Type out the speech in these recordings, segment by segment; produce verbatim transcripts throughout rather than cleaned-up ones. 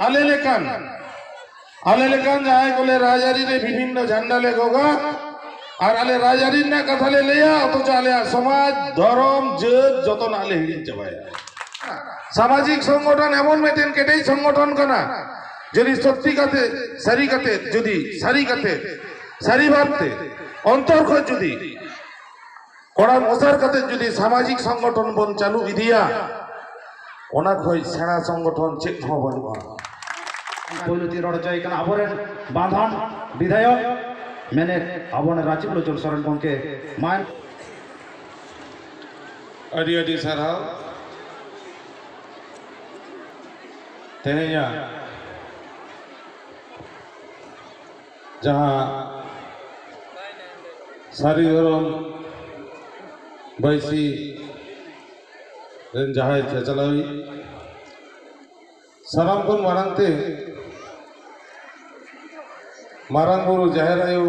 ᱟᱞᱮ ᱞᱮᱠᱟᱱ, ᱟᱞᱮ ᱞᱮᱠᱟᱱ ᱡᱟᱦᱟᱸᱭ ᱠᱚᱞᱮ ᱨᱟᱡᱽᱟᱹᱨᱤ ᱨᱮ ᱵᱤᱵᱷᱤᱱᱱᱚ ᱡᱷᱟᱱᱰᱟ ᱞᱮ ᱜᱚᱜᱟ, ᱟᱨ ᱟᱞᱮ ᱨᱟᱡᱽᱟᱹᱨᱤ ᱨᱮᱱᱟᱜ ᱠᱟᱛᱷᱟ ᱞᱮ ᱞᱟᱹᱭᱟ, ᱚᱛᱷᱚᱪᱚ ᱟᱞᱮᱭᱟᱜ ᱥᱚᱢᱟᱡᱽ, ᱫᱷᱚᱨᱚᱢ, ᱡᱟᱹᱛ ᱡᱚᱛᱚᱱᱟᱜ ᱞᱮ ᱦᱤᱲᱤᱧ ᱪᱟᱵᱟᱭᱟ᱾ ᱥᱟᱢᱟᱡᱤᱠ ᱥᱚᱝᱜᱚᱴᱷᱚᱱ ᱮᱢᱚᱱ ᱢᱤᱫᱴᱮᱱ ᱠᱮᱴᱮᱡ ᱥᱚᱝᱜᱚᱴᱷᱚᱱ ᱠᱟᱱᱟ, ᱡᱩᱫᱤ ᱥᱚᱛᱛᱤ ᱠᱟᱛᱮ, ᱥᱟᱹᱨᱤ ᱠᱟᱛᱮ, ᱡᱩᱫᱤ ᱥᱟᱹᱨᱤ ᱠᱟᱛᱮ, ᱥᱟᱹᱨᱤ ᱵᱷᱟᱵᱽᱛᱮ, ᱚᱱᱛᱚᱨ ᱠᱷᱚᱱ ᱡᱩᱫᱤ ᱠᱚᱲᱟᱢ ᱚᱥᱟᱨ ᱠᱟᱛᱮ ᱡᱩᱫᱤ ᱥᱟᱢᱟᱡᱤᱠ ᱥᱚᱝᱜᱚᱴᱷᱚᱱ ᱵᱚᱱ ᱪᱟᱹᱞᱩ ᱤᱫᱤᱭᱟ, ᱚᱱᱟ ᱠᱷᱚᱱ ᱥᱮᱬᱟ ᱥᱚᱝᱜᱚᱴᱷᱚᱱ ᱪᱮᱫ ᱦᱚᱸ ᱵᱟᱹᱱᱩᱜᱼᱟ᱾ ᱯᱳᱭᱞᱳ ᱛᱤᱧ ᱨᱚᱲ ᱦᱚᱪᱚᱭᱮ ᱠᱟᱱᱟ ᱟᱵᱚᱨᱮᱱ ᱵᱟᱸᱫᱷᱟᱱ ᱵᱤᱫᱷᱟᱭᱚᱠ ᱢᱮᱱᱮᱫ ᱟᱵᱚᱨᱮᱱ ᱨᱟᱡᱤᱵ ᱞᱳᱪᱚᱱ ᱥᱚᱨᱮᱱ ᱜᱚᱢᱠᱮ᱾ ᱢᱟ᱾ ᱟᱹᱰᱤ ᱟᱹᱰᱤ ᱥᱟᱨᱦᱟᱣ᱾ ᱛᱮᱦᱮᱧᱟᱜ ᱡᱟᱦᱟᱸ ᱥᱟᱹᱨᱤ ᱫᱷᱚᱨᱚᱢ ᱵᱟᱹᱭᱥᱤ ᱨᱮᱱ ᱡᱟᱦᱟᱸᱭ ᱪᱟᱪᱞᱟᱣᱤᱡ, ᱥᱟᱱᱟᱢ ᱠᱷᱚᱱ ᱢᱟᱲᱟᱝ ᱛᱮ ᱢᱟᱨᱟᱝ ᱵᱩᱨᱩ, ᱡᱟᱦᱮᱨ ᱟᱭᱳ,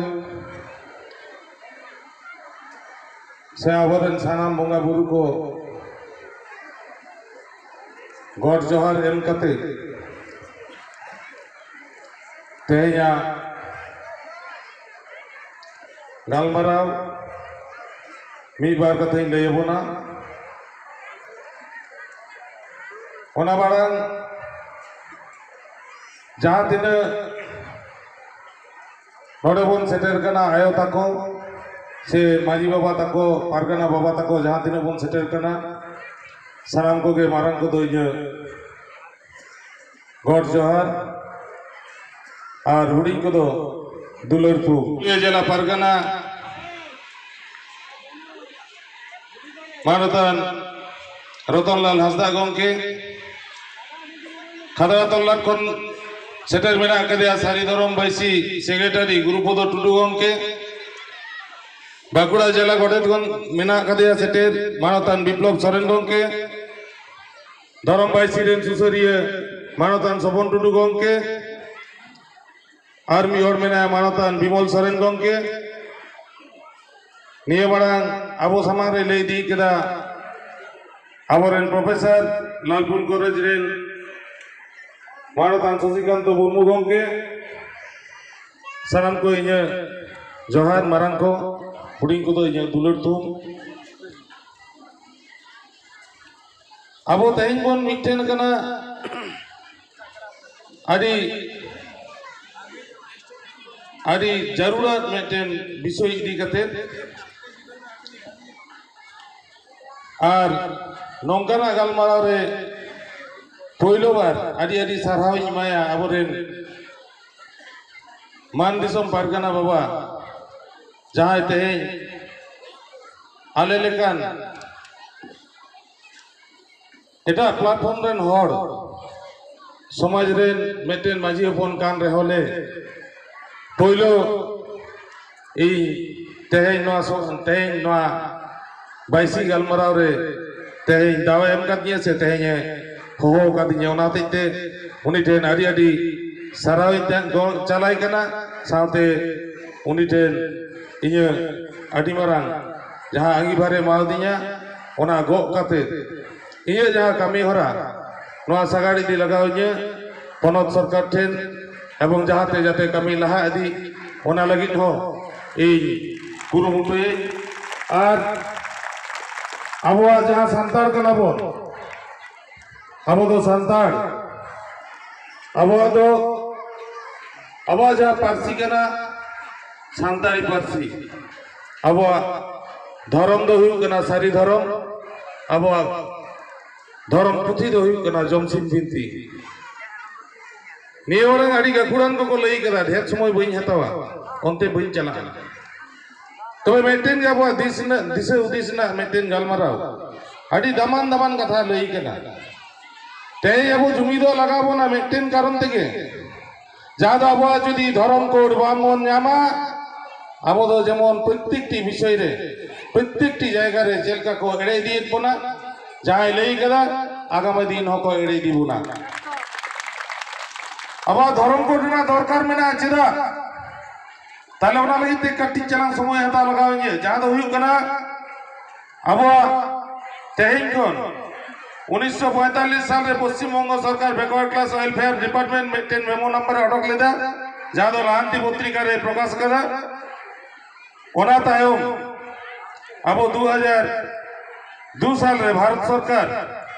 ᱥᱮ ᱟᱵᱚᱨᱮᱱ ᱥᱟᱱᱟᱢ ᱵᱚᱸᱜᱟ ᱵᱩᱨᱩ ᱠᱚ ᱜᱚᱰ ᱡᱚᱦᱟᱨ ᱮᱢ ᱠᱟᱛᱮ ᱛᱮᱦᱮᱧᱟᱜ ᱜᱟᱞᱢᱟᱨᱟᱣ ᱢᱤᱫ ᱵᱟᱨ ᱠᱟᱛᱷᱟᱧ ᱞᱟᱹᱭ ᱟᱵᱚᱱᱟ᱾ ᱚᱱᱟ ᱢᱟᱲᱟᱝ ᱡᱟᱦᱟᱸ ᱛᱤᱱᱟᱹᱜ ᱱᱚᱰᱮ ᱵᱚᱱ ᱥᱮᱴᱮᱨ ᱠᱟᱱᱟ, ᱟᱭᱳ ᱛᱟᱠᱚ ᱥᱮ ᱢᱟᱹᱡᱷᱤ ᱵᱟᱵᱟ ᱛᱟᱠᱚ, ᱯᱟᱨᱜᱟᱱᱟ ᱵᱟᱵᱟ ᱛᱟᱠᱚ, ᱡᱟᱦᱟᱸ ᱛᱤᱱᱟᱹᱜ ᱵᱚᱱ ᱥᱮᱴᱮᱨ ᱠᱟᱱᱟ, ᱥᱟᱱᱟᱢ ᱠᱚᱜᱮ ᱢᱟᱨᱟᱝ ᱠᱚᱫᱚ ᱤᱧᱟᱹᱜ ᱜᱚᱰ ᱡᱚᱦᱟᱨ ᱟᱨ ᱦᱩᱰᱤᱧ ᱠᱚᱫᱚ ᱫᱩᱞᱟᱹᱲ ᱛᱷᱩᱢ᱾ ᱡᱮᱞᱟ ᱯᱟᱨᱜᱟᱱᱟ ᱢᱟᱱᱚᱛᱟᱱ ᱨᱚᱛᱚᱱᱞᱟᱞ ᱦᱟᱸᱥᱫᱟ ᱜᱚᱢᱠᱮ, ᱠᱷᱟᱫᱲᱟ ᱛᱚᱞᱞᱟᱴ ᱠᱷᱚᱱ ᱥᱮᱴᱮᱨ ᱢᱮᱱᱟᱜ ᱟᱠᱟᱫᱮᱭᱟ ᱥᱟᱹᱨᱤ ᱫᱷᱚᱨᱚᱢ ᱵᱟᱹᱭᱥᱤ ᱥᱮᱠᱨᱮᱴᱟᱨᱤ ᱜᱩᱨᱩᱯᱚᱫᱚ ᱴᱩᱰᱩ ᱜᱚᱢᱠᱮ, ᱵᱟᱸᱠᱩᱲᱟ ᱡᱮᱞᱟ ᱜᱚᱰᱮᱛ ᱠᱷᱚᱱ ᱢᱮᱱᱟᱜ ᱟᱠᱟᱫᱮᱭᱟ ᱥᱮᱴᱮᱨ ᱢᱟᱱᱚᱛᱟᱱ ᱵᱤᱯᱞᱚᱵ ᱥᱚᱨᱮᱱ ᱜᱚᱢᱠᱮ, ᱫᱷᱚᱨᱚᱢ ᱵᱟᱹᱭᱥᱤ ᱨᱮᱱ ᱥᱩᱥᱟᱹᱨᱤᱭᱟᱹ ᱢᱟᱱᱚᱛᱟᱱ ᱥᱚᱵᱚᱱ ᱴᱩᱰᱩ ᱜᱚᱢᱠᱮ, ᱟᱨ ᱢᱤᱫ ᱦᱚᱲ ᱢᱮᱱᱟᱭᱟ ᱢᱟᱱᱚᱛᱟᱱ ᱵᱤᱢᱚᱞ ᱥᱚᱨᱮᱱ ᱜᱚᱢᱠᱮ᱾ ᱱᱤᱭᱟᱹ ᱢᱟᱲᱟᱝ ᱟᱵᱚ ᱥᱟᱢᱟᱝ ᱨᱮ ᱞᱟᱹᱭ ᱤᱫᱤ ᱠᱮᱫᱟ ᱟᱵᱚᱨᱮᱱ ᱯᱨᱚᱯᱷᱮᱥᱚᱨ, ᱞᱟᱞᱯᱩᱨ ᱠᱚᱞᱮᱡᱽ ᱨᱮᱱ ᱢᱟᱱᱚᱛᱟᱱ ᱥᱚᱥᱤᱠᱟᱱᱛᱚ ᱢᱩᱨᱢᱩ ᱜᱚᱢᱠᱮ, ᱥᱟᱱᱟᱢ ᱠᱚ ᱤᱧᱟᱹᱜ ᱡᱚᱦᱟᱨ, ᱢᱟᱨᱟᱝ ᱠᱚ, ᱦᱩᱰᱤᱧ ᱠᱚᱫᱚ ᱤᱧᱟᱹᱜ ᱫᱩᱞᱟᱹᱲ ᱛᱷᱩᱢ᱾ ᱟᱵᱚ ᱛᱮᱦᱮᱧ ᱵᱚᱱ ᱢᱤᱫᱴᱷᱮᱱ ᱠᱟᱱᱟ, ᱟᱹᱰᱤ, ᱟᱹᱰᱤ ᱡᱟᱹᱨᱩᱲᱟᱱ ᱢᱤᱫᱴᱮᱱ ᱵᱤᱥᱚᱭ ᱤᱫᱤ ᱠᱟᱛᱮ᱾ ᱟᱨ ᱱᱚᱝᱠᱟᱱᱟᱜ ᱜᱟᱞᱢᱟᱨᱟᱣ ᱨᱮ ᱯᱳᱭᱞᱳ ᱵᱟᱨ ᱟᱹᱰᱤ ᱟᱹᱰᱤ ᱥᱟᱨᱦᱟᱣ ᱤᱧ ᱮᱢᱟᱭᱟ ᱟᱵᱚᱨᱮᱱ ᱢᱟᱱ ᱫᱤᱥᱚᱢ ᱯᱟᱨᱜᱟᱱᱟ ᱵᱟᱵᱟ, ᱡᱟᱦᱟᱸᱭ ᱛᱮᱦᱮᱧ ᱟᱞᱮ ᱞᱮᱠᱟᱱ ᱮᱴᱟᱜ platform ᱨᱮᱱ ᱦᱚᱲ, ᱥᱚᱢᱟᱡᱽ ᱨᱮᱱ ᱢᱤᱫᱴᱮᱱ ᱢᱟᱹᱡᱷᱤ ᱦᱚᱯᱚᱱ ᱠᱟᱱ ᱨᱮᱦᱚᱸ ᱞᱮ, ᱯᱳᱭᱞᱳ ᱤᱧ ᱛᱮᱦᱮᱧ ᱱᱚᱣᱟ ᱥᱚ-, ᱛᱮᱦᱮᱧ ᱱᱚᱣᱟ ᱵᱟᱭᱥᱤ ᱜᱟᱞᱢᱟᱨᱟᱣ ᱨᱮ ᱛᱮᱦᱮᱧ ᱫᱟᱣ ᱮ ᱮᱢ ᱠᱟᱫᱤᱧᱟ ᱥᱮ ᱛᱮᱦᱮᱧ ᱮ ᱦᱚᱦᱚ ᱠᱟᱫᱤᱧᱟ, ᱚᱱᱟ ᱦᱚᱛᱮᱡ ᱛᱮ ᱩᱱᱤ ᱴᱷᱮᱱ ᱟᱹᱰᱤ ᱟᱹᱰᱤ ᱥᱟᱨᱦᱟᱣ ᱤᱧ ᱛᱟᱦᱮᱸ ᱜᱚ-, ᱪᱟᱞᱟᱭ ᱠᱟᱱᱟ᱾ ᱥᱟᱶᱛᱮ ᱩᱱᱤ ᱴᱷᱮᱱ ᱤᱧᱟᱹᱜ ᱟᱹᱰᱤ ᱢᱟᱨᱟᱝ ᱡᱟᱦᱟᱸ ᱟᱸᱜᱤᱵᱷᱟᱨᱮ ᱮᱢᱟᱣᱫᱤᱧᱟ, ᱚᱱᱟ ᱜᱚᱜ ᱠᱟᱛᱮ ᱤᱧᱟᱹᱜ ᱡᱟᱦᱟᱸ ᱠᱟᱹᱢᱤ ᱦᱚᱨᱟ ᱱᱚᱣᱟ ᱥᱟᱜᱟᱲ ᱤᱫᱤ ᱞᱟᱜᱟᱣ ᱤᱧᱟᱹ ᱯᱚᱱᱚᱛ ᱥᱚᱨᱠᱟᱨ ᱴᱷᱮᱱ, ᱮᱵᱚᱝ ᱡᱟᱦᱟᱸᱛᱮ ᱡᱟᱛᱮ ᱠᱟᱹᱢᱤ ᱞᱟᱦᱟ ᱤᱫᱤ, ᱚᱱᱟ ᱞᱟᱹᱜᱤᱫ ᱦᱚᱸ ᱤᱧ ᱠᱩᱨᱩᱢᱩᱴᱩᱭᱟᱹᱧ᱾ ᱟᱨ ᱟᱵᱚᱣᱟᱜ ᱡᱟᱦᱟᱸ ᱥᱟᱱᱛᱟᱲ ᱠᱟᱱᱟ ᱵᱚᱱ, ᱟᱵᱚ ᱫᱚ ᱥᱟᱱᱛᱟᱲ, ᱟᱵᱚᱣᱟᱜ ᱫᱚ, ᱟᱵᱚᱣᱟᱜ ᱡᱟᱦᱟᱸ ᱯᱟᱹᱨᱥᱤ ᱠᱟᱱᱟ ᱥᱟᱱᱛᱟᱲᱤ ᱯᱟᱹᱨᱥᱤ, ᱟᱵᱚᱣᱟᱜ ᱫᱷᱚᱨᱚᱢ ᱫᱚ ᱦᱩᱭᱩᱜ ᱠᱟᱱᱟ ᱥᱟᱹᱨᱤ ᱫᱷᱚᱨᱚᱢ, ᱟᱵᱚᱣᱟᱜ ᱫᱷᱚᱨᱚᱢ ᱯᱩᱛᱷᱤ ᱫᱚ ᱦᱩᱭᱩᱜ ᱠᱟᱱᱟ ᱡᱚᱢᱥᱤᱢ ᱵᱤᱱᱛᱤ᱾ ᱱᱤᱭᱟᱹ ᱢᱟᱲᱟᱝ ᱟᱹᱰᱤ ᱜᱟᱹᱠᱷᱩᱲᱟᱱ ᱠᱚᱠᱚ ᱞᱟᱹᱭ ᱠᱟᱫᱟ, ᱰᱷᱮᱨ ᱥᱚᱢᱚᱭ ᱵᱟᱹᱧ ᱦᱟᱛᱟᱣᱟ, ᱚᱱᱛᱮ ᱵᱟᱹᱧ ᱪᱟᱞᱟᱜᱼᱟ᱾ ᱛᱚᱵᱮ ᱢᱤᱫᱴᱮᱱ ᱜᱮ ᱟᱵᱚᱣᱟᱜ ᱫᱤᱥ ᱨᱮᱱᱟᱜ, ᱫᱤᱥᱟᱹ ᱦᱩᱫᱤᱥ ᱨᱮᱱᱟᱜ ᱢᱤᱫᱴᱮᱱ ᱜᱟᱞᱢᱟᱨᱟᱣ, ᱟᱹᱰᱤ ᱫᱟᱢᱟᱱ ᱫᱟᱢᱟᱱ ᱠᱟᱛᱷᱟ ᱞᱟᱹᱭ ᱠᱟᱱᱟ᱾ ᱛᱮᱦᱮᱧ ᱟᱵᱚ ᱡᱩᱢᱤᱫᱚᱜ ᱞᱟᱜᱟᱣ ᱵᱚᱱᱟ ᱢᱤᱫᱴᱮᱱ ᱠᱟᱨᱚᱱ ᱛᱮᱜᱮ, ᱡᱟᱦᱟᱸ ᱫᱚ ᱟᱵᱚᱣᱟᱜ ᱡᱩᱫᱤ ᱫᱷᱚᱨᱚᱢ ᱠᱳᱰ ᱵᱟᱝ ᱵᱚᱱ ᱧᱟᱢᱟ, ᱟᱵᱚ ᱫᱚ ᱡᱮᱢᱚᱱ ᱯᱨᱚᱛᱮᱠᱴᱤ ᱵᱤᱥᱚᱭ ᱨᱮ, ᱯᱨᱚᱛᱮᱠᱴᱤ ᱡᱟᱭᱜᱟ ᱨᱮ ᱪᱮᱫ ᱞᱮᱠᱟ ᱠᱚ ᱮᱲᱮ ᱤᱫᱤᱭᱮᱫ ᱵᱚᱱᱟ, ᱡᱟᱦᱟᱸᱭ ᱞᱟᱹᱭ ᱠᱟᱫᱟ ᱟᱜᱟᱢᱤ ᱫᱤᱱ ᱦᱚᱸᱠᱚ ᱮᱲᱮ ᱤᱫᱤ ᱵᱚᱱᱟ᱾ ᱟᱵᱚᱣᱟᱜ ᱫᱷᱚᱨᱚᱢ ᱠᱳᱰ ᱨᱮᱱᱟᱜ ᱫᱚᱨᱠᱟᱨ ᱢᱮᱱᱟᱜᱼᱟ, ᱪᱮᱫᱟᱜ? ᱛᱟᱦᱞᱮ ᱚᱱᱟ ᱞᱟᱹᱜᱤᱫ ᱛᱮ ᱠᱟᱹᱴᱤᱡ ᱪᱟᱞᱟᱝ ᱥᱚᱢᱚᱭ ᱦᱟᱛᱟᱣ ᱞᱟᱜᱟᱣ ᱤᱧᱟᱹ, ᱡᱟᱦᱟᱸ ᱫᱚ ᱦᱩᱭᱩᱜ ᱠᱟᱱᱟ ᱟᱵᱚᱣᱟᱜ ᱛᱮᱦᱮᱧ ᱠᱷᱚᱱ ᱩᱱᱤᱥᱥᱚ ᱯᱚᱸᱭᱛᱟᱞᱞᱤᱥ ᱥᱟᱞ ᱨᱮ ᱯᱚᱥᱪᱤᱢ ᱵᱚᱝᱜᱚ ᱥᱚᱨᱠᱟᱨ ᱵᱮᱠᱣᱟᱨᱰ ᱠᱞᱟᱥ ᱣᱮᱞᱯᱷᱮᱭᱟᱨ ᱰᱤᱯᱟᱨᱴᱢᱮᱱᱴ ᱢᱤᱫᱴᱮᱱ ᱢᱮᱢᱳ ᱱᱟᱢᱵᱟᱨ ᱮ ᱚᱰᱚᱠ ᱞᱮᱫᱟ, ᱡᱟᱦᱟᱸ ᱫᱚ ᱞᱟᱦᱟᱱᱛᱤ ᱯᱚᱛᱨᱤᱠᱟ ᱨᱮ ᱯᱨᱚᱠᱟᱥ ᱠᱟᱫᱟ᱾ ᱚᱱᱟ ᱛᱟᱭᱚᱢ ᱟᱵᱚ ᱫᱩ ᱦᱟᱡᱟᱨ ᱫᱩ ᱥᱟᱞ ᱨᱮ ᱵᱷᱟᱨᱚᱛ ᱥᱚᱨᱠᱟᱨ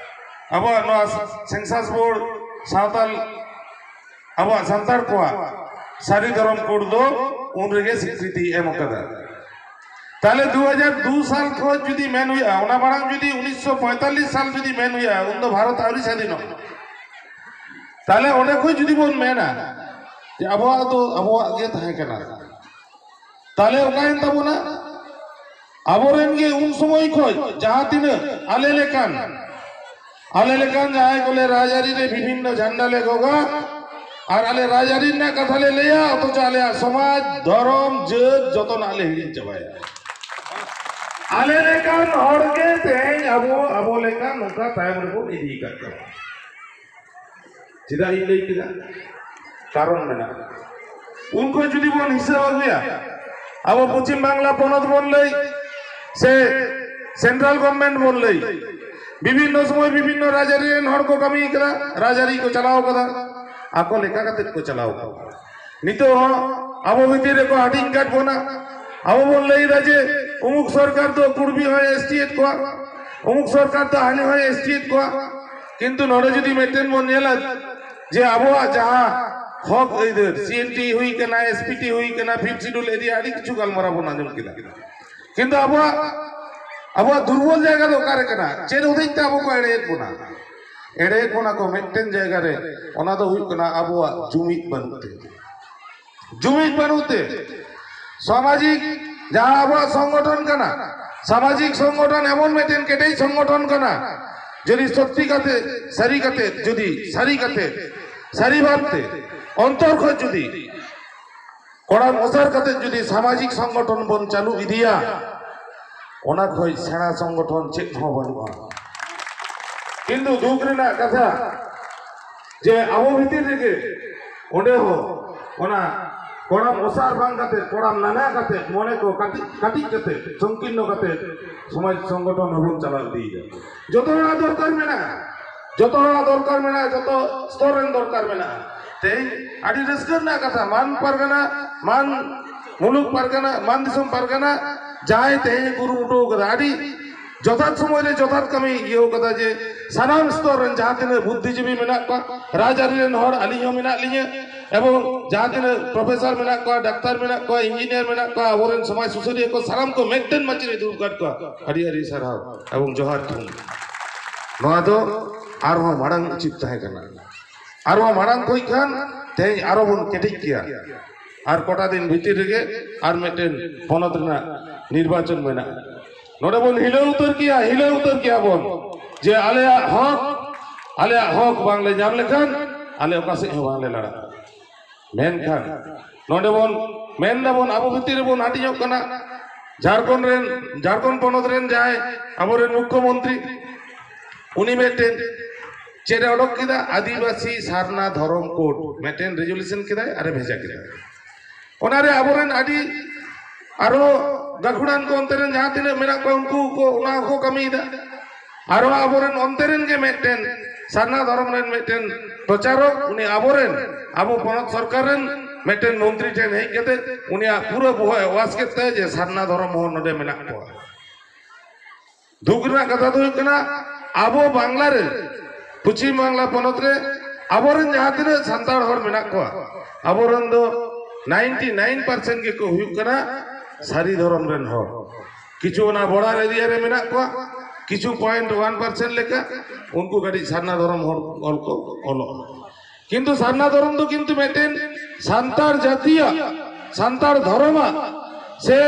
ᱟᱵᱚᱣᱟᱜ ᱱᱚᱣᱟ ᱥᱮᱱᱥᱟᱥ ᱵᱳᱨᱰ ᱥᱟᱶᱛᱟᱞ, ᱟᱵᱚᱣᱟᱜ ᱥᱟᱱᱛᱟᱲ ᱠᱚᱣᱟᱜ ᱥᱟᱹᱨᱤ ᱫᱷᱚᱨᱚᱢ ᱠᱳᱰ ᱫᱚ ᱩᱱ ᱨᱮᱜᱮ ᱥᱤᱠᱨᱤᱛᱤ ᱮᱢ ᱟᱠᱟᱫᱟ᱾ ᱛᱟᱦᱞᱮ ᱫᱩ ᱦᱟᱡᱟᱨ ᱫᱩ ᱥᱟᱞ ᱠᱷᱚᱱ ᱡᱩᱫᱤ ᱢᱮᱱ ᱦᱩᱭᱩᱜᱼᱟ, ᱚᱱᱟ ᱢᱟᱲᱟᱝ ᱡᱩᱫᱤ ᱩᱱᱤᱥᱥᱚ ᱯᱚᱸᱭᱛᱟᱞᱞᱤᱥ ᱥᱟᱞ ᱡᱩᱫᱤ ᱢᱮᱱ ᱦᱩᱭᱩᱜᱼᱟ, ᱩᱱ ᱫᱚ ᱵᱷᱟᱨᱚᱛ ᱟᱹᱣᱨᱤ ᱥᱟᱹᱫᱷᱤᱱᱚᱜ᱾ ᱛᱟᱦᱞᱮ ᱚᱸᱰᱮ ᱠᱷᱚᱱ ᱡᱩᱫᱤ ᱵᱚᱱ ᱢᱮᱱᱟ ᱡᱮ ᱟᱵᱚᱣᱟᱜ ᱫᱚ ᱟᱵᱚᱣᱟᱜ ᱜᱮ ᱛᱟᱦᱮᱸ ᱠᱟᱱᱟ, ᱛᱟᱦᱞᱮ ᱚᱠᱟᱭᱮᱱ ᱛᱟᱵᱚᱱᱟ? ᱟᱵᱚᱨᱮᱱ ᱜᱮ ᱩᱱ ᱥᱚᱢᱚᱭ ᱠᱷᱚᱱ ᱡᱟᱦᱟᱸ ᱛᱤᱱᱟᱹᱜ ᱟᱞᱮ ᱞᱮᱠᱟᱱ, ᱟᱞᱮ ᱞᱮᱠᱟᱱ ᱡᱟᱦᱟᱸᱭ ᱠᱚᱞᱮ ᱨᱟᱡᱽᱟᱹᱨᱤ ᱨᱮ ᱵᱤᱵᱷᱤᱱᱱᱚ ᱡᱷᱟᱱᱰᱟ ᱞᱮ ᱜᱚᱜᱟ, ᱟᱨ ᱟᱞᱮ ᱨᱟᱡᱽᱟᱹᱨᱤ ᱨᱮᱱᱟᱜ ᱠᱟᱛᱷᱟ ᱞᱮ ᱞᱟᱹᱭᱟ, ᱚᱛᱷᱚᱪᱚ ᱟᱞᱮᱭᱟᱜ ᱥᱚᱢᱟᱡᱽ, ᱫᱷᱚᱨᱚᱢ, ᱡᱟᱹᱛ ᱡᱚᱛᱚᱱᱟᱜ ᱞᱮ ᱦᱤᱲᱤᱧ ᱪᱟᱵᱟᱭᱟ᱾ ᱟᱞᱮ ᱞᱮᱠᱟᱱ ᱦᱚᱲ ᱜᱮ ᱛᱮᱦᱮᱧ ᱟᱵᱚ, ᱟᱵᱚ ᱞᱮᱠᱟᱱ ᱱᱚᱝᱠᱟ ᱛᱟᱭᱚᱢ ᱨᱮᱵᱚᱱ ᱤᱫᱤ ᱟᱠᱟᱫ ᱠᱚᱣᱟ᱾ ᱪᱮᱫᱟᱜ ᱤᱧ ᱞᱟᱹᱭ ᱠᱮᱫᱟ? ᱠᱟᱨᱚᱱ ᱢᱮᱱᱟᱜᱼᱟ᱾ ᱩᱱᱠᱩ ᱡᱩᱫᱤ ᱵᱚᱱ ᱦᱤᱥᱟᱹᱵ ᱟᱹᱜᱩᱭᱟ, ᱟᱵᱚ ᱯᱚᱪᱷᱤᱢ ᱵᱟᱝᱞᱟ ᱯᱚᱱᱚᱛ ᱵᱚᱱ ᱞᱟᱹᱭ, ᱥᱮ ᱥᱮᱱᱴᱨᱟᱞ ᱜᱚᱵᱷᱚᱨᱱᱢᱮᱱᱴ ᱵᱚᱱ ᱞᱟᱹᱭ, ᱵᱤᱵᱷᱤᱱᱱᱚ ᱥᱚᱢᱚᱭ ᱵᱤᱵᱷᱤᱱᱱᱚ ᱨᱟᱡᱽᱟᱹᱨᱤ ᱨᱮᱱ ᱦᱚᱲ ᱠᱚ ᱠᱟᱹᱢᱤ ᱠᱟᱫᱟ, ᱨᱟᱡᱽᱟᱹᱨᱤ ᱠᱚ ᱪᱟᱞᱟᱣ ᱠᱟᱫᱟ, ᱟᱠᱚ ᱞᱮᱠᱟ ᱠᱟᱛᱮ ᱠᱚ ᱪᱟᱞᱟᱣ ᱠᱟᱫᱟ᱾ ᱱᱤᱛᱚᱜ ᱦᱚᱸ ᱟᱵᱚ ᱵᱷᱤᱛᱤᱨ ᱨᱮᱠᱚ ᱦᱟᱹᱴᱤᱧ ᱠᱟᱫ ᱵᱚᱱᱟ᱾ ᱟᱵᱚ ᱵᱚᱱ ᱞᱟᱹᱭ ᱮᱫᱟ ᱡᱮ ᱩᱢᱩᱠ ᱥᱚᱨᱠᱟᱨ ᱫᱚ ᱠᱩᱲᱵᱤ ᱦᱚᱸᱭ ᱮᱥᱴᱤ ᱮᱫ ᱠᱚᱣᱟ, ᱩᱢᱩᱠ ᱥᱚᱨᱠᱟᱨ ᱫᱚ ᱦᱟᱹᱱᱤ ᱦᱚᱸᱭ ᱮᱥᱴᱤ ᱮᱫ ᱠᱚᱣᱟ᱾ ᱠᱤᱱᱛᱩ ᱱᱚᱰᱮ ᱡᱩᱫᱤ ᱢᱤᱫᱴᱮᱱ ᱵᱚᱱ ᱧᱮᱞᱟ ᱡᱮ ᱟᱵᱚᱣᱟᱜ ᱡᱟᱦᱟᱸ ᱦᱚᱠ ᱟᱹᱭᱫᱟᱹᱨ, ᱥᱤ ᱮᱱ ᱴᱤ ᱦᱩᱭ ᱠᱟᱱᱟ, ᱮᱥ ᱯᱤ ᱴᱤ ᱦᱩᱭ ᱠᱟᱱᱟ, ᱯᱷᱤᱯᱛᱷ ᱥᱤᱰᱩᱞ ᱮᱨᱤᱭᱟ, ᱟᱹᱰᱤ ᱠᱤᱪᱷᱩ ᱜᱟᱞᱢᱟᱨᱟᱣ ᱵᱚᱱ ᱟᱸᱡᱚᱢ ᱠᱮᱫᱟ᱾ ᱠᱤᱱᱛᱩ ᱟᱵᱚᱣᱟᱜ, ᱟᱵᱚᱣᱟᱜ ᱫᱩᱨᱵᱚᱞ ᱡᱟᱭᱜᱟ ᱫᱚ ᱚᱠᱟᱨᱮ ᱠᱟᱱᱟ? ᱪᱮᱫ ᱦᱚᱛᱮᱡ ᱛᱮ ᱟᱵᱚ ᱠᱚ ᱮᱲᱮᱭᱮᱫ ᱵᱚᱱᱟ? ᱮᱲᱮᱭᱮᱫ ᱵᱚᱱᱟ ᱠᱚ ᱢᱤᱫᱴᱮᱱ ᱡᱟᱭᱜᱟ ᱨᱮ, ᱚᱱᱟ ᱫᱚ ᱦᱩᱭᱩᱜ ᱠᱟᱱᱟ ᱟᱵᱚᱣᱟᱜ ᱡᱩᱢᱤᱫ ᱵᱟᱹᱱᱩᱜ ᱛᱮ᱾ ᱡᱩᱢᱤᱫ ᱵᱟᱹᱱᱩᱜ ᱛᱮ ᱥᱟᱢᱟᱡᱤᱠ ᱡᱟᱦᱟᱸ ᱟᱵᱚᱣᱟᱜ ᱥᱚᱝᱜᱚᱴᱷᱚᱱ ᱠᱟᱱᱟ, ᱥᱟᱢᱟᱡᱤᱠ ᱥᱚᱝᱜᱚᱴᱷᱚᱱ ᱮᱢᱚᱱ ᱢᱤᱫᱴᱮᱱ ᱠᱮᱴᱮᱡ ᱥᱚᱝᱜᱚᱴᱷᱚᱱ ᱠᱟᱱᱟ, ᱡᱩᱫᱤ ᱥᱚᱛᱛᱤ ᱠᱟᱛᱮ, ᱥᱟᱹᱨᱤ ᱠᱟᱛᱮ, ᱡᱩᱫᱤ ᱥᱟᱹᱨᱤ ᱠᱟᱛᱮ, ᱥᱟᱹᱨᱤ ᱵᱷᱟᱵᱛᱮ, ᱚᱱᱛᱚᱨ ᱠᱷᱚᱱ ᱡᱩᱫᱤ ᱠᱚᱲᱟᱢ ᱚᱥᱟᱨ ᱠᱟᱛᱮ ᱡᱩᱫᱤ ᱥᱟᱢᱟᱡᱤᱠ ᱥᱚᱝᱜᱚᱴᱷᱚᱱ ᱵᱚᱱ ᱪᱟᱹᱞᱩ ᱤᱫᱤᱭᱟ, ᱚᱱᱟ ᱠᱷᱚᱱ ᱥᱮᱬᱟ ᱥᱚᱝᱜᱚᱴᱷᱚᱱ ᱪᱮᱫ ᱦᱚᱸ ᱵᱟᱹᱱᱩᱜᱼᱟ᱾ ᱠᱤᱱᱛᱩ ᱫᱩᱠ ᱨᱮᱱᱟᱜ ᱠᱟᱛᱷᱟ ᱡᱮ ᱟᱵᱚ ᱵᱷᱤᱛᱤᱨ ᱨᱮᱜᱮ ᱚᱸᱰᱮ ᱦᱚᱸ ᱚᱱᱟ ᱠᱚᱲᱟᱢ ᱚᱥᱟᱨ ᱵᱟᱝ ᱠᱟᱛᱮ, ᱠᱚᱲᱟᱢ ᱱᱟᱱᱦᱟ ᱠᱟᱛᱮ, ᱢᱚᱱᱮ ᱠᱚ ᱠᱟᱹᱴᱤᱡ ᱠᱟᱹᱴᱤᱡ ᱠᱟᱛᱮ, ᱥᱚᱝᱠᱤᱨᱱᱚ ᱠᱟᱛᱮ ᱥᱚᱢᱟᱡᱽ ᱥᱚᱝᱜᱚᱴᱷᱚᱱ ᱦᱚᱸᱵᱚᱱ ᱪᱟᱞᱟᱣ ᱤᱫᱤᱭᱮᱫᱟ᱾ ᱡᱚᱛᱚ ᱦᱚᱲᱟᱜ ᱫᱚᱨᱠᱟᱨ ᱢᱮᱱᱟᱜᱼᱟ, ᱡᱚᱛᱚ ᱦᱚᱲᱟᱜ ᱫᱚᱨᱠᱟᱨ ᱢᱮᱱᱟᱜᱼᱟ, ᱡᱚᱛᱚ ᱥᱛᱚᱨ ᱨᱮᱱ ᱫᱚᱨᱠᱟᱨ ᱢᱮᱱᱟᱜᱼᱟ᱾ ᱛᱮᱦᱮᱧ ᱟᱹᱰᱤ ᱨᱟᱹᱥᱠᱟᱹ ᱨᱮᱱᱟᱜ ᱠᱟᱛᱷᱟ, ᱢᱟᱱ ᱯᱟᱨᱜᱟᱱᱟ, ᱢᱟᱱ ᱢᱩᱞᱩᱠ ᱯᱟᱨᱜᱟᱱᱟ, ᱢᱟᱱ ᱫᱤᱥᱚᱢ ᱯᱟᱨᱜᱟᱱᱟ ᱡᱟᱦᱟᱸᱭ ᱛᱮᱦᱮᱧ ᱮ ᱠᱩᱨᱩᱢᱩᱴᱩ ᱠᱟᱫᱟ, ᱟᱹᱰᱤ ᱡᱚᱛᱷᱟᱛ ᱥᱚᱢᱚᱭ ᱨᱮ ᱡᱚᱛᱷᱟᱛ ᱠᱟᱹᱢᱤ ᱤᱭᱟᱹᱣ ᱠᱟᱫᱟ, ᱡᱮ ᱥᱟᱱᱟᱢ ᱥᱛᱚᱨ ᱨᱮᱱ ᱡᱟᱦᱟᱸ ᱛᱤᱱᱟᱹᱜ ᱵᱩᱫᱽᱫᱷᱤᱡᱤᱵᱤ ᱢᱮᱱᱟᱜ ᱠᱚᱣᱟ, ᱨᱟᱡᱽᱟᱹᱨᱤ ᱨᱮᱱ ᱦᱚᱲ, ᱟᱹᱞᱤᱧ ᱦᱚᱸ ᱢᱮᱱᱟᱜ ᱞᱤᱧᱟᱹ, ᱮᱵᱚᱝ ᱡᱟᱦᱟᱸ ᱛᱤᱱᱟᱹᱜ ᱯᱨᱚᱯᱷᱮᱥᱚᱨ ᱢᱮᱱᱟᱜ ᱠᱚᱣᱟ, ᱰᱟᱠᱛᱟᱨ ᱢᱮᱱᱟᱜ ᱠᱚᱣᱟ, ᱤᱧᱡᱤᱱᱤᱭᱟᱨ ᱢᱮᱱᱟᱜ ᱠᱚᱣᱟ, ᱟᱵᱚᱨᱮᱱ ᱥᱚᱢᱟᱡᱽ ᱥᱩᱥᱟᱹᱨᱤᱭᱟᱹ ᱠᱚ, ᱥᱟᱱᱟᱢ ᱠᱚ ᱢᱤᱫᱴᱮᱱ ᱢᱟᱹᱪᱤ ᱨᱮ ᱫᱩᱲᱩᱵ ᱠᱟᱫ ᱠᱚᱣᱟ᱾ ᱟᱹᱰᱤ ᱟᱹᱰᱤ ᱥᱟᱨᱦᱟᱣ ᱮᱵᱚᱝ ᱡᱚᱦᱟᱨ ᱛᱷᱩᱢ᱾ ᱱᱚᱣᱟ ᱫᱚ ᱟᱨᱦᱚᱸ ᱢᱟᱲᱟᱝ ᱩᱪᱤᱛ ᱛᱟᱦᱮᱸ ᱠᱟᱱᱟ᱾ ᱟᱨᱦᱚᱸ ᱢᱟᱲᱟᱝ ᱠᱚ ᱠᱷᱟᱱ ᱛᱮᱦᱮᱧ ᱟᱨᱚ ᱵᱚᱱ ᱠᱮᱴᱮᱡ ᱠᱮᱭᱟ᱾ ᱟᱨ ᱠᱚᱴᱟ ᱫᱤᱱ ᱵᱷᱤᱛᱤᱨ ᱨᱮᱜᱮ ᱟᱨ ᱢᱤᱫᱴᱮᱱ ᱯᱚᱱᱚᱛ ᱨᱮᱱᱟᱜ ᱱᱤᱨᱵᱟᱪᱚᱱ ᱢᱮᱱᱟᱜᱼᱟ᱾ ᱱᱚᱰᱮ ᱵᱚᱱ ᱦᱤᱞᱟᱹᱣ ᱩᱛᱟᱹᱨ ᱠᱮᱭᱟ, ᱦᱤᱞᱟᱹᱣ ᱩᱛᱟᱹᱨ ᱠᱮᱭᱟ ᱵᱚᱱ, ᱡᱮ ᱟᱞᱮᱭᱟᱜ ᱦᱚᱠ, ᱟᱞᱮᱭᱟᱜ ᱦᱚᱠ ᱵᱟᱝᱞᱮ ᱧᱟᱢ ᱞᱮᱠᱷᱟᱱ ᱟᱞᱮ ᱚᱠᱟ ᱥᱮᱫ ᱦᱚᱸ ᱵᱟᱝᱞᱮ ᱞᱟᱲᱟᱜᱼᱟ᱾ ᱢᱮᱱᱠᱷᱟᱱ ᱱᱚᱰᱮ ᱵᱚᱱ ᱢᱮᱱ ᱫᱟᱵᱚᱱ, ᱟᱵᱚ ᱵᱷᱤᱛᱤᱨ ᱨᱮᱵᱚᱱ ᱦᱟᱹᱴᱤᱧᱚᱜ ᱠᱟᱱᱟ᱾ ᱡᱷᱟᱲᱠᱷᱚᱸᱰ ᱨᱮᱱ, ᱡᱷᱟᱲᱠᱷᱚᱸᱰ ᱯᱚᱱᱚᱛ ᱨᱮᱱ ᱡᱟᱦᱟᱸᱭ ᱟᱵᱚᱨᱮᱱ ᱢᱩᱠᱠᱷᱚ ᱢᱚᱱᱛᱨᱤ, ᱩᱱᱤ ᱢᱤᱫᱴᱮᱱ ᱪᱮᱫ ᱮ ᱚᱰᱚᱠ ᱠᱮᱫᱟ, ᱟᱹᱫᱤᱵᱟᱹᱥᱤ ᱥᱟᱨᱱᱟ ᱫᱷᱚᱨᱚᱢ ᱠᱳᱰ ᱢᱤᱫᱴᱮᱱ ᱨᱮᱡᱩᱞᱮᱥᱚᱱ ᱠᱮᱫᱟᱭ ᱟᱨ ᱮ ᱵᱷᱮᱡᱟ ᱠᱮᱫᱟ᱾ ᱚᱱᱟᱨᱮ ᱟᱵᱚᱨᱮᱱ ᱟᱹᱰᱤ ᱟᱨᱚ ᱜᱟᱹᱠᱷᱩᱲᱟᱱ ᱠᱚ ᱚᱱᱛᱮ ᱨᱮᱱ ᱡᱟᱦᱟᱸ ᱛᱤᱱᱟᱹᱜ ᱢᱮᱱᱟᱜ ᱠᱚᱣᱟ, ᱩᱱᱠᱩ ᱠᱚ ᱚᱱᱟ ᱦᱚᱸᱠᱚ ᱠᱟᱹᱢᱤᱭᱮᱫᱟ᱾ ᱟᱨᱚ ᱟᱵᱚᱨᱮᱱ ᱚᱱᱛᱮ ᱨᱮᱱ ᱜᱮ ᱢᱤᱫᱴᱮᱱ ᱥᱟᱨᱱᱟ ᱫᱷᱚᱨᱚᱢ ᱨᱮᱱ ᱢᱤᱫᱴᱮᱱ ᱯᱨᱚᱪᱟᱨᱚᱠ, ᱩᱱᱤ ᱟᱵᱚᱨᱮᱱ, ᱟᱵᱚ ᱯᱚᱱᱚᱛ ᱥᱚᱨᱠᱟᱨ ᱨᱮᱱ ᱢᱤᱫᱴᱮᱱ ᱢᱚᱱᱛᱨᱤ ᱴᱷᱮᱱ ᱦᱮᱡ ᱠᱟᱛᱮ ᱩᱱᱤᱭᱟᱜ ᱯᱩᱨᱟᱹ ᱵᱚᱦᱚᱜ ᱮ ᱣᱟᱥ ᱠᱮᱫ ᱛᱟᱭᱟ ᱡᱮ ᱥᱟᱨᱱᱟ ᱫᱷᱚᱨᱚᱢ ᱦᱚᱸ ᱱᱚᱰᱮ ᱢᱮᱱᱟᱜ ᱠᱚᱣᱟ᱾ ᱫᱩᱠ ᱨᱮᱱᱟᱜ ᱠᱟᱛᱷᱟ ᱫᱚ ᱦᱩᱭᱩᱜ ᱠᱟᱱᱟ, ᱟᱵᱚ ᱵᱟᱝᱞᱟ ᱨᱮ, ᱯᱚᱪᱷᱤᱢ ᱵᱟᱝᱞᱟ ᱯᱚᱱᱚᱛ ᱨᱮ ᱟᱵᱚᱨᱮᱱ ᱡᱟᱦᱟᱸ ᱛᱤᱱᱟᱹᱜ ᱥᱟᱱᱛᱟᱲ ᱦᱚᱲ ᱢᱮᱱᱟᱜ ᱠᱚᱣᱟ, ᱟᱵᱚᱨᱮᱱ ᱫᱚ ᱱᱟᱭᱤᱱᱴᱤ ᱱᱟᱭᱤᱱ ᱯᱟᱨᱥᱮᱱᱴ ᱜᱮᱠᱚ ᱦᱩᱭᱩᱜ ᱠᱟᱱᱟ ᱥᱟᱹᱨᱤ ᱫᱷᱚᱨᱚᱢ ᱨᱮᱱ ᱦᱚᱲ᱾ ᱠᱤᱪᱷᱩ ᱚᱱᱟ ᱵᱚᱰᱟᱨ ᱮᱨᱤᱭᱟ ᱨᱮ ᱢᱮᱱᱟᱜ ᱠᱚᱣᱟ, ᱠᱤᱪᱷᱩ ᱯᱚᱭᱮᱱᱴ ᱚᱣᱟᱱ ᱯᱟᱨᱥᱮᱱᱴ ᱞᱮᱠᱟ, ᱩᱱᱠᱩ ᱠᱟᱹᱴᱤᱡ ᱥᱟᱨᱱᱟ ᱫᱷᱚᱨᱚᱢ ᱦᱚᱲ ᱚᱞ ᱠᱚ ᱚᱞᱚᱜᱼᱟ᱾ ᱠᱤᱱᱛᱩ ᱥᱟᱨᱱᱟ ᱫᱷᱚᱨᱚᱢ ᱫᱚ ᱠᱤᱱᱛᱩ ᱢᱤᱫᱴᱮᱱ ᱥᱟᱱᱛᱟᱲ ᱡᱟᱹᱛᱤᱭᱟᱜ, ᱥᱟᱱᱛᱟᱲ ᱫᱷᱚᱨᱚᱢᱟᱜ ᱥᱮ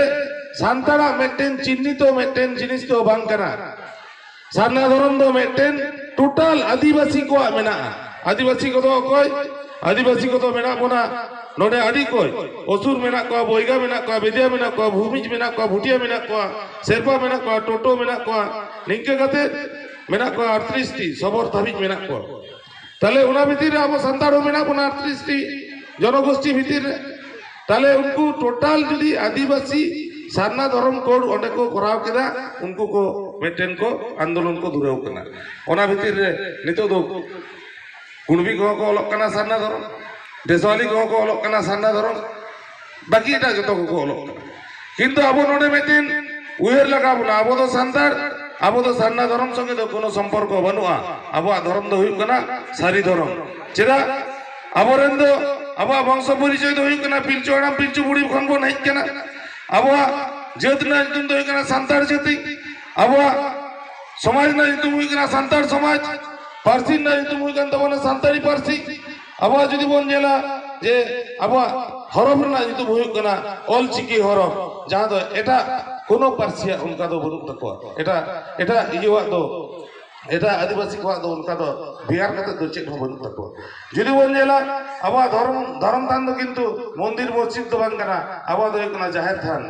ᱥᱟᱱᱛᱟᱲᱟᱜ ᱢᱤᱫᱴᱮᱱ ᱪᱤᱱᱦᱤᱛᱚ ᱢᱤᱫᱴᱮᱱ ᱡᱤᱱᱤᱥ ᱫᱚ ᱵᱟᱝ ᱠᱟᱱᱟ᱾ ᱥᱟᱨᱱᱟ ᱫᱷᱚᱨᱚᱢ ᱫᱚ ᱢᱤᱫᱴᱮᱱ ᱴᱳᱴᱟᱞ ᱟᱹᱫᱤᱵᱟᱹᱥᱤ ᱠᱚᱣᱟᱜ ᱢᱮᱱᱟᱜᱼᱟ᱾ ᱟᱹᱫᱤᱵᱟᱹᱥᱤ ᱠᱚᱫᱚ ᱚᱠᱚᱭ? ᱟᱹᱫᱤᱵᱟᱹᱥᱤ ᱠᱚᱫᱚ ᱢᱮᱱᱟᱜ ᱵᱚᱱᱟ ᱱᱚᱰᱮ ᱟᱹᱰᱤ ᱠᱚᱭ᱾ ᱚᱥᱩᱨ ᱢᱮᱱᱟᱜ ᱠᱚᱣᱟ, ᱵᱚᱭᱜᱟ ᱢᱮᱱᱟᱜ ᱠᱚᱣᱟ, ᱵᱮᱫᱤᱭᱟ ᱢᱮᱱᱟᱜ ᱠᱚᱣᱟ, ᱵᱷᱩᱢᱤᱡᱽ ᱢᱮᱱᱟᱜ ᱠᱚᱣᱟ, ᱵᱷᱩᱴᱤᱭᱟ ᱢᱮᱱᱟᱜ ᱠᱚᱣᱟ, ᱥᱮᱨᱯᱟ ᱢᱮᱱᱟᱜ ᱠᱚᱣᱟ, ᱴᱳᱴᱳ ᱢᱮᱱᱟᱜ ᱠᱚᱣᱟ, ᱱᱤᱝᱠᱟᱹ ᱠᱟᱛᱮ ᱢᱮᱱᱟᱜ ᱠᱚᱣᱟ ᱟᱴᱛᱨᱤᱥ ᱴᱤ, ᱥᱚᱵᱚᱨ ᱫᱷᱟᱹᱵᱤᱡ ᱢᱮᱱᱟᱜ ᱠᱚᱣᱟ᱾ ᱛᱟᱦᱞᱮ ᱚᱱᱟ ᱵᱷᱤᱛᱤᱨ ᱨᱮ ᱟᱵᱚ ᱥᱟᱱᱛᱟᱲ ᱦᱚᱸ ᱢᱮᱱᱟᱜ ᱵᱚᱱᱟ ᱟᱴᱛᱨᱤᱥ ᱴᱤ ᱡᱚᱱᱚᱜᱳᱥᱴᱤ ᱵᱷᱤᱛᱤᱨ ᱨᱮ᱾ ᱛᱟᱦᱞᱮ ᱩᱱᱠᱩ ᱴᱳᱴᱟᱞ ᱡᱩᱫᱤ ᱟᱹᱫᱤᱵᱟᱹᱥᱤ ᱥᱟᱨᱱᱟ ᱫᱷᱚᱨᱚᱢ ᱠᱳᱰ ᱚᱸᱰᱮ ᱠᱚ ᱠᱚᱨᱟᱣ ᱠᱮᱫᱟ, ᱩᱱᱠᱩ ᱠᱚ ᱢᱤᱫᱴᱮᱱ ᱠᱚ ᱟᱱᱫᱳᱞᱚᱱ ᱠᱚ ᱫᱷᱩᱨᱟᱹᱣ ᱠᱟᱱᱟ᱾ ᱚᱱᱟ ᱵᱷᱤᱛᱤᱨ ᱨᱮ ᱱᱤᱛᱚᱜ ᱫᱚ ᱠᱩᱲᱵᱤ ᱠᱚᱦᱚᱸ ᱠᱚ ᱚᱞᱚᱜ ᱠᱟᱱᱟ ᱥᱟᱨᱱᱟ ᱫᱷᱚᱨᱚᱢ, ᱫᱮᱥᱣᱟᱞᱤ ᱠᱚᱦᱚᱸ ᱠᱚ ᱚᱞᱚᱜ ᱠᱟᱱᱟ ᱥᱟᱨᱱᱟ ᱫᱷᱚᱨᱚᱢ, ᱵᱟᱹᱠᱤ ᱮᱴᱟᱜ ᱡᱚᱛᱚ ᱠᱚᱠᱚ ᱚᱞᱚᱜ ᱠᱟᱱᱟ᱾ ᱠᱤᱱᱛᱩ ᱟᱵᱚ ᱱᱚᱰᱮ ᱢᱤᱫᱴᱮᱱ ᱩᱭᱦᱟᱹᱨ ᱞᱟᱜᱟᱣ ᱵᱚᱱᱟ, ᱟᱵᱚ ᱫᱚ ᱥᱟᱱᱛᱟᱲ, ᱟᱵᱚ ᱫᱚ ᱥᱟᱨᱱᱟ ᱫᱷᱚᱨᱚᱢ ᱥᱚᱸᱜᱮ ᱫᱚ ᱠᱳᱱᱳ ᱥᱚᱢᱯᱚᱨᱠᱚ ᱵᱟᱹᱱᱩᱜᱼᱟ᱾ ᱟᱵᱚᱣᱟᱜ ᱫᱷᱚᱨᱚᱢ ᱫᱚ ᱦᱩᱭᱩᱜ ᱠᱟᱱᱟ ᱥᱟᱹᱨᱤ ᱫᱷᱚᱨᱚᱢ᱾ ᱪᱮᱫᱟᱜ? ᱟᱵᱚᱨᱮᱱ ᱫᱚ, ᱟᱵᱚᱣᱟᱜ ᱵᱚᱝᱥᱚ ᱯᱚᱨᱤᱪᱚᱭ ᱫᱚ ᱦᱩᱭᱩᱜ ᱠᱟᱱᱟ ᱯᱤᱞᱪᱩ ᱦᱟᱲᱟᱢ ᱯᱤᱞᱪᱩ ᱵᱩᱲᱦᱤ ᱠᱷᱚᱱ ᱵᱚᱱ ᱦᱮᱡ ᱠᱟᱱᱟ᱾ ᱟᱵᱚᱣᱟᱜ ᱡᱟᱹᱛ ᱨᱮᱱᱟᱜ ᱧᱩᱛᱩᱢ ᱫᱚ ᱦᱩᱭᱩᱜ ᱠᱟᱱᱟ ᱥᱟᱱᱛᱟᱲ ᱡᱟᱹᱛᱤ᱾ ᱟᱵᱚᱣᱟᱜ ᱥᱚᱢᱟᱡᱽ ᱨᱮᱱᱟᱜ ᱧᱩᱛᱩᱢ ᱦᱩᱭᱩᱜ ᱠᱟᱱᱟ ᱥᱟᱱᱛᱟᱲ ᱥᱚᱢᱟᱡᱽ᱾ ᱯᱟᱹᱨᱥᱤ ᱨᱮᱱᱟᱜ ᱧᱩᱛᱩᱢ ᱦᱩᱭᱩᱜ ᱠᱟᱱ ᱛᱟᱵᱚᱱᱟ ᱥᱟᱱᱛᱟᱲᱤ ᱯᱟᱹᱨᱥᱤ᱾ ᱟᱵᱚᱣᱟᱜ ᱡᱩᱫᱤ ᱵᱚᱱ ᱧᱮᱞᱟ ᱡᱮ ᱟᱵᱚᱣᱟᱜ ᱦᱚᱨᱚᱯ ᱨᱮᱱᱟᱜ ᱧᱩᱛᱩᱢ ᱦᱩᱭᱩᱜ ᱠᱟᱱᱟ ᱚᱞ ᱪᱤᱠᱤ ᱦᱚᱨᱚᱯ, ᱡᱟᱦᱟᱸ ᱫᱚ ᱮᱴᱟᱜ ᱠᱳᱱᱳ ᱯᱟᱹᱨᱥᱤᱭᱟᱜ ᱚᱱᱠᱟ ᱫᱚ ᱵᱟᱹᱱᱩᱜ ᱛᱟᱠᱚᱣᱟ, ᱮᱴᱟᱜ, ᱮᱴᱟᱜ ᱤᱭᱟᱹᱣᱟᱜ ᱫᱚ, ᱮᱴᱟᱜ ᱟᱹᱫᱤᱵᱟᱹᱥᱤ ᱠᱚᱣᱟᱜ ᱫᱚ ᱚᱱᱠᱟ ᱫᱚ ᱵᱷᱮᱜᱟᱨ ᱠᱟᱛᱮ ᱫᱚ ᱪᱮᱫ ᱦᱚᱸ ᱵᱟᱹᱱᱩᱜ ᱛᱟᱠᱚᱣᱟ᱾ ᱡᱩᱫᱤ ᱵᱚᱱ ᱧᱮᱞᱟ, ᱟᱵᱚᱣᱟᱜ ᱫᱷᱚᱨᱚᱢ, ᱫᱷᱚᱨᱚᱢ ᱛᱷᱟᱱ ᱫᱚ ᱠᱤᱱᱛᱩ ᱢᱚᱱᱫᱤᱨ ᱢᱚᱥᱡᱤᱫ ᱫᱚ ᱵᱟᱝ ᱠᱟᱱᱟ, ᱟᱵᱚᱣᱟᱜ ᱫᱚ ᱦᱩᱭᱩᱜ ᱠᱟᱱᱟ ᱡᱟᱦᱮᱨ ᱛᱷᱟᱱ᱾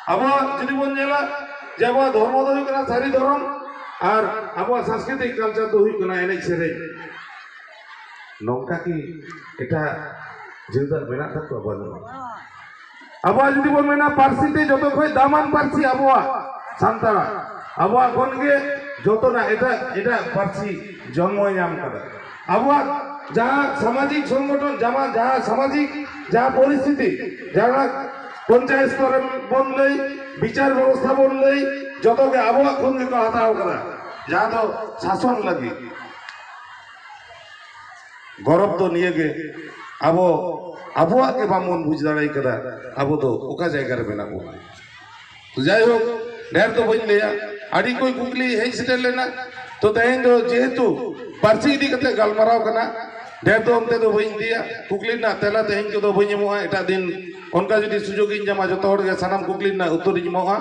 ᱟᱵᱚᱣᱟᱜ ᱡᱩᱫᱤ ᱵᱚᱱ ᱧᱮᱞᱟ ᱡᱮ ᱟᱵᱚᱣᱟᱜ ᱫᱷᱚᱨᱢᱚ ᱫᱚ ᱦᱩᱭᱩᱜ ᱠᱟᱱᱟ ᱥᱟᱹᱨᱤ ᱫᱷᱚᱨᱚᱢ, ᱟᱨ ᱟᱵᱚᱣᱟᱜ ᱥᱟᱝᱥᱠᱨᱤᱛᱤᱠ ᱠᱟᱞᱪᱟᱨ ᱫᱚ ᱦᱩᱭᱩᱜ ᱠᱟᱱᱟ ᱮᱱᱮᱡ ᱥᱮᱨᱮᱧ᱾ ᱱᱚᱝᱠᱟ ᱠᱤ ᱮᱴᱟᱜ ᱡᱟᱹᱛᱟᱜ ᱢᱮᱱᱟᱜ ᱛᱟᱠᱚᱣᱟ? ᱵᱟᱹᱱᱩᱜᱼᱟ᱾ ᱟᱵᱚᱣᱟᱜ ᱡᱩᱫᱤ ᱵᱚᱱ ᱢᱮᱱᱟ, ᱯᱟᱹᱨᱥᱤ ᱛᱮ ᱡᱚᱛᱚ ᱠᱷᱚᱱ ᱫᱟᱢᱟᱱ ᱯᱟᱹᱨᱥᱤ ᱟᱵᱚᱣᱟᱜ ᱥᱟᱱᱛᱟᱲᱟᱜ, ᱟᱵᱚᱣᱟᱜ ᱠᱷᱚᱱ ᱜᱮ ᱡᱚᱛᱚᱱᱟᱜ ᱮᱴᱟᱜ, ᱮᱴᱟᱜ ᱯᱟᱹᱨᱥᱤ ᱡᱚᱱᱢᱚᱭ ᱧᱟᱢ ᱠᱟᱫᱟ᱾ ᱟᱵᱚᱣᱟᱜ ᱡᱟᱦᱟᱸ ᱥᱟᱢᱟᱡᱤᱠ ᱥᱚᱝᱜᱚᱴᱷᱚᱱ, ᱡᱟᱦᱟᱸ, ᱡᱟᱦᱟᱸ ᱥᱟᱢᱟᱡᱤᱠ ᱡᱟᱦᱟᱸ ᱯᱚᱨᱤᱥᱛᱷᱤᱛᱤ, ᱡᱟᱦᱟᱸ ᱯᱚᱧᱪᱟᱭᱮᱛ ᱥᱛᱚᱨ ᱨᱮ ᱵᱚᱱ ᱞᱟᱹᱭ, ᱵᱤᱪᱟᱨ ᱵᱮᱵᱚᱥᱛᱷᱟ ᱵᱚᱱ ᱞᱟᱹᱭ, ᱡᱚᱛᱚ ᱜᱮ ᱟᱵᱚᱣᱟᱜ ᱠᱷᱚᱱ ᱜᱮᱠᱚ ᱦᱟᱛᱟᱣ ᱠᱟᱫᱟ, ᱡᱟᱦᱟᱸ ᱫᱚ ᱥᱟᱥᱚᱱ ᱞᱟᱹᱜᱤᱫ᱾ ᱜᱚᱨᱚᱵᱽ ᱫᱚ ᱱᱤᱭᱟᱹ ᱜᱮ, ᱟᱵᱚ ᱟᱵᱚᱣᱟᱜ ᱜᱮ ᱵᱟᱝᱵᱚᱱ ᱵᱩᱡᱽ ᱫᱟᱲᱮ ᱠᱟᱫᱟ, ᱟᱵᱚ ᱫᱚ ᱚᱠᱟ ᱡᱟᱭᱜᱟ ᱨᱮ ᱢᱮᱱᱟᱜ ᱵᱚᱱᱟ᱾ ᱛᱚ ᱡᱟᱭᱦᱳᱠ, ᱰᱷᱮᱨ ᱫᱚ ᱵᱟᱹᱧ ᱞᱟᱹᱭᱟ, ᱟᱹᱰᱤ ᱠᱚᱡ ᱠᱩᱠᱞᱤ ᱦᱮᱡ ᱥᱮᱴᱮᱨ ᱞᱮᱱᱟ᱾ ᱛᱚ ᱛᱮᱦᱮᱧ ᱫᱚ ᱡᱮᱦᱮᱛᱩ ᱯᱟᱹᱨᱥᱤ ᱤᱫᱤ ᱠᱟᱛᱮ ᱜᱟᱞᱢᱟᱨᱟᱣ ᱠᱟᱱᱟ, ᱰᱷᱮᱨ ᱫᱚ ᱚᱱᱛᱮ ᱫᱚ ᱵᱟᱹᱧ ᱤᱫᱤᱭᱟ, ᱠᱩᱠᱞᱤ ᱨᱮᱱᱟᱜ ᱛᱮᱞᱟ ᱛᱮᱦᱮᱧ ᱠᱚᱫᱚ ᱵᱟᱹᱧ ᱮᱢᱚᱜᱼᱟ, ᱮᱴᱟᱜ ᱫᱤᱱ ᱚᱱᱠᱟ ᱡᱩᱫᱤ ᱥᱩᱡᱳᱜᱽ ᱤᱧ ᱧᱟᱢᱟ, ᱡᱚᱛᱚ ᱦᱚᱲ ᱜᱮ ᱥᱟᱱᱟᱢ ᱠᱩᱠᱞᱤ ᱨᱮᱱᱟᱜ ᱩᱛᱛᱚᱨ ᱤᱧ ᱮᱢᱚᱜᱼᱟ,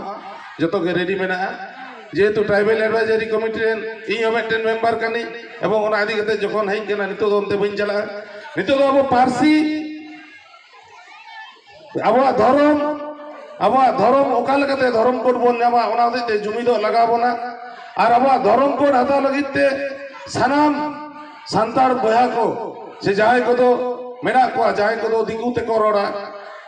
ᱡᱚᱛᱚ ᱜᱮ ᱨᱮᱰᱤ ᱢᱮᱱᱟᱜᱼᱟ᱾ ᱡᱮᱦᱮᱛᱩ ᱴᱨᱟᱭᱵᱮᱞ ᱮᱰᱵᱷᱟᱭᱡᱟᱨᱤ ᱠᱚᱢᱤᱴᱤ ᱨᱮᱱ ᱤᱧ ᱦᱚᱸ ᱢᱤᱫᱴᱮᱱ ᱢᱮᱢᱵᱟᱨ ᱠᱟᱹᱱᱟᱹᱧ, ᱮᱵᱚᱝ ᱚᱱᱟ ᱤᱫᱤ ᱠᱟᱛᱮ ᱡᱚᱠᱷᱚᱱ ᱦᱮᱡ ᱠᱟᱱᱟ, ᱱᱤᱛᱚᱜ ᱫᱚ ᱚᱱᱛᱮ ᱵᱟᱹᱧ ᱪᱟᱞᱟᱜᱼᱟ᱾ ᱱᱤᱛᱚᱜ ᱫᱚ ᱟᱵᱚ ᱯᱟᱹᱨᱥᱤ, ᱟᱵᱚᱣᱟᱜ ᱫᱷᱚᱨᱚᱢ, ᱟᱵᱚᱣᱟᱜ ᱫᱷᱚᱨᱚᱢ ᱚᱠᱟ ᱞᱮᱠᱟᱛᱮ ᱫᱷᱚᱨᱚᱢ ᱠᱳᱰ ᱵᱚᱱ ᱧᱟᱢᱟ, ᱚᱱᱟ ᱦᱚᱛᱮᱡ ᱛᱮ ᱡᱩᱢᱤᱫᱚᱜ ᱞᱟᱜᱟᱣ ᱵᱚᱱᱟ᱾ ᱟᱨ ᱟᱵᱚᱣᱟᱜ ᱫᱷᱚᱨᱚᱢ ᱠᱳᱰ ᱦᱟᱛᱟᱣ ᱞᱟᱹᱜᱤᱫ ᱛᱮ ᱥᱟᱱᱟᱢ ᱥᱟᱱᱛᱟᱲ ᱵᱚᱭᱦᱟ ᱠᱚ, ᱥᱮ ᱡᱟᱦᱟᱸᱭ ᱠᱚᱫᱚ ᱢᱮᱱᱟᱜ ᱠᱚᱣᱟ, ᱡᱟᱦᱟᱸᱭ ᱠᱚᱫᱚ ᱫᱤᱠᱩ ᱛᱮᱠᱚ ᱨᱚᱲᱟ,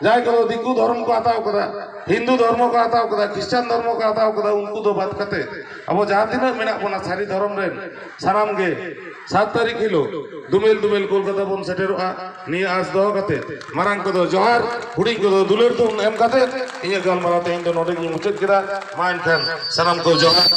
ᱡᱟᱦᱟᱸᱭ ᱠᱚᱫᱚ ᱫᱤᱠᱩ ᱫᱷᱚᱨᱚᱢ ᱠᱚ ᱦᱟᱛᱟᱣ ᱠᱟᱫᱟ, ᱦᱤᱱᱫᱩ ᱫᱷᱚᱨᱢᱚ ᱠᱚ ᱦᱟᱛᱟᱣ ᱠᱟᱫᱟ, ᱠᱷᱨᱤᱥᱴᱟᱱ ᱫᱷᱚᱨᱢᱚ ᱠᱚ ᱦᱟᱛᱟᱣ ᱠᱟᱫᱟ, ᱩᱱᱠᱩ ᱫᱚ ᱵᱟᱫ ᱠᱟᱛᱮ ᱟᱵᱚ ᱡᱟᱦᱟᱸ ᱛᱤᱱᱟᱹᱜ ᱢᱮᱱᱟᱜ ᱵᱚᱱᱟ ᱥᱟᱹᱨᱤ ᱫᱷᱚᱨᱚᱢ ᱨᱮᱱ ᱥᱟᱱᱟᱢ ᱜᱮ ᱥᱟᱛ ᱛᱟᱹᱨᱤᱠᱷ ᱦᱤᱞᱳᱜ ᱫᱩᱢᱮᱞ ᱫᱩᱢᱮᱞ ᱠᱳᱞᱠᱟᱛᱟ ᱵᱚᱱ ᱥᱮᱴᱮᱨᱚᱜᱼᱟ᱾ ᱱᱤᱭᱟᱹ ᱟᱸᱥ ᱫᱚᱦᱚ ᱠᱟᱛᱮ ᱢᱟᱨᱟᱝ ᱠᱚᱫᱚ ᱡᱚᱦᱟᱨ, ᱦᱩᱰᱤᱧ ᱠᱚᱫᱚ ᱫᱩᱞᱟᱹᱲ ᱛᱩᱱ ᱮᱢ ᱠᱟᱛᱮ ᱤᱧᱟᱹᱜ ᱜᱟᱞᱢᱟᱨᱟᱣ ᱛᱮᱦᱮᱧ ᱫᱚ ᱱᱚᱰᱮ ᱜᱤᱧ ᱢᱩᱪᱟᱹᱫ ᱠᱮᱫᱟ᱾ ᱢᱟ ᱮᱱᱠᱷᱟᱱ ᱥᱟᱱᱟᱢ ᱠᱚ ᱡᱚᱦᱟᱨ᱾